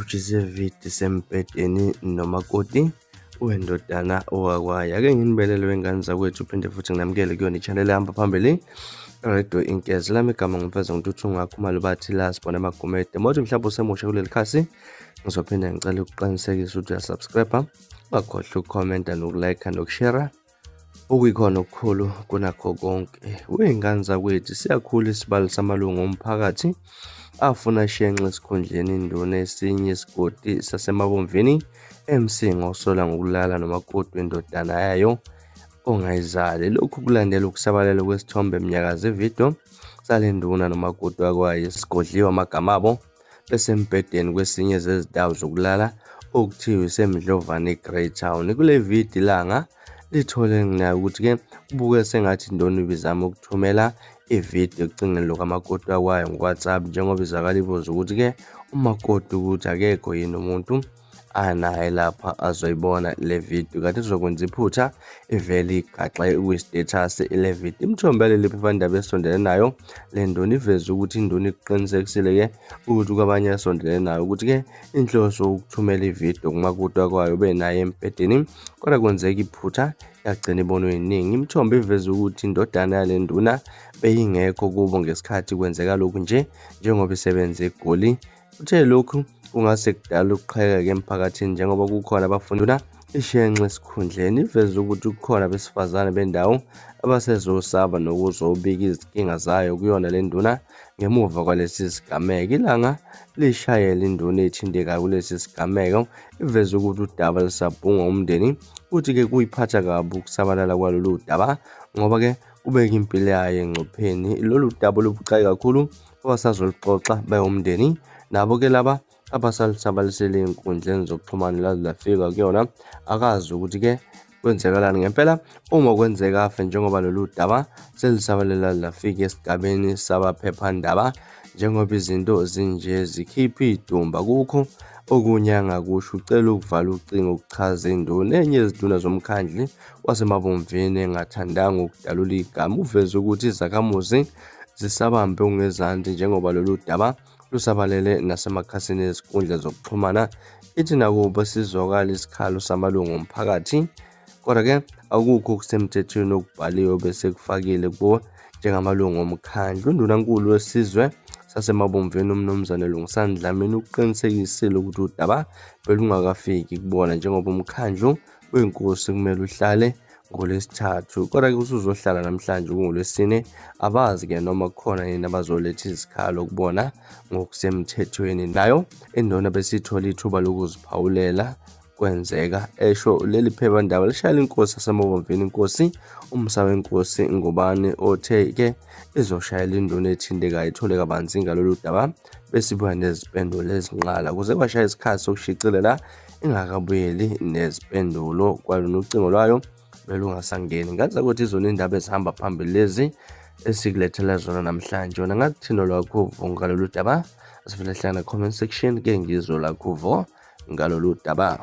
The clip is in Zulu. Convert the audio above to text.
Ibhujise vidi sembhedeni nomakoti wendodana owakwayo. Ake nginibelele wengane zakwethu phinde futhi nginamukele kuyona i-channel ehamba phambili Radio Inkezi. Lami igama ngumfeza ngintuthu ngakhumalo bathi la sibona amagumede. Mothi mhlawumbe usemusha kuleli khasi ngizophinda ngicela ukuqinisekisa ukuthi uyasubscribe, ungakhohlwa ukukhomenta nokulike nokushare. Okuyikhona okukhulu kunakho konke, wey'ngane zakwethu siyakhula isibalo samalungu omphakathi afuna shenxe esikhundleni induna esinye isigodi saseMabomvini eMsinga osola ngokulala nomakoti wendodana yayo ongayizali. Lokhu kulandela ukusabalala kwesithombe mnyakazo ividiyo sale nduna nomakoti wakwayo esigodliwe amagama abo besembhedeni kwesinye zezindawo zokulala okuthiwa iseMdlovane eGreytown. Kule vidi ilanga lithole nginayo ukuthi-ke kubuke sengathi indoni ibizama ukuthumela ividiyo ekucingeni lukamakoti wakwayo ngo-WhatsApp njengoba izwakala ibuza ukuthi-ke umakoti ukuthi akekho yini umuntu anaye lapha azoyibona le video kanti izokwenza iphutha ivele igaxe kwi-status le video. Imithombo yaleli phephandaba esondele nayo le nduna iveze ukuthi induna ikuqinisekisile-ke ukuthi kwabanye esondele nayo ukuthi-ke inhloso ukuthumela ividiyo kumakutwa kwayo benaye embhedeni kodwa kwenzeka iphutha yagcina ibonwe iningi. Imithombo iveze ukuthi indodana yale nduna beyingekho kubo ngesikhathi kwenzeka lokhu nje njengoba isebenza eGoli. Uthe lokhu kungase kudale ukuqhekeka emphakathini njengoba kukhona abafuna ishenxe esikhundleni. Iveze ukuthi kukhona abesifazane bendawo abasezosaba nokuzobika izinkinga zayo kuyona le nduna ngemuva kwalesi sigameko. Ilanga lishayele induna ethintekayo kulesi sigameko iveze ukuthi udaba lisabhungwa umndeni uthi-ke kuyiphatha kabi ukusabalala kwalolu daba ngoba-ke kubeka impilo yayo engcupheni. Lolu daba olubucayi kakhulu abasazoluxoxa bewumndeni nabo-ke laba abasalusabalisele ey'nkundleni zokuxhumana laze lafika kuyona akazi ukuthi-ke kwenzekalani ngempela uma kwenzeka afe njengoba lolu daba selisabalela lafika esigabeni sabaphephandaba njengoba izinto zinje zikhipha idumba kukho okunye angakusho ucela ukuvala ucingo ukuchaza induna enye yezinduna zomkhandli waseMabomvini engathandanga ukudalula igama uveze ukuthi izakhamuzi zisabambe ungezansi njengoba lolu daba lusabalele nasemakhasini ezinkundla zokuxhumana. Ithi nakuba sizwakala isikhalo samalungu omphakathi, kodwa-ke akukho okusemthethweni okubhaliwe bese kufakile kuwo njengamalungu omkhandlu. UNdunankulu wesizwe saseMabomvini uMnumzane Lungisani Dlamini ukuqinisekisile ukuthi udaba belungakafiki kubona njengoba umkhandlu wenkosi kumele uhlale ngoLwesithathu kodwa-ke usuzohlala namhlanje kungoLwesine abazi-ke noma kukhona yini abazoletha izikhalo kubona ngokusemthethweni nayo induna besithole ithuba lokuziphawulela kwenzeka esho leli phephandaba lishayela inkosi yaseMobomvini inkosi uMsawenkosi Ngubane othe-ke izoshayela induna ethintekayo ithole kabanzi ngalolu daba besibuya nezimpendulo ezinqala kuze kwashaya isikhathi sokushicilela ingakabuyeli nezimpendulo kwalona ucingo lwayo belungasangeni. Ngathi ukuthi izona indaba ezihamba phambili lezi esikulethela zona namhlanje. Wena ngathi thina lwakho uvo ngalolu daba. Asivele hlangana comment section ke ngizwe lakho uvo ngalolu daba.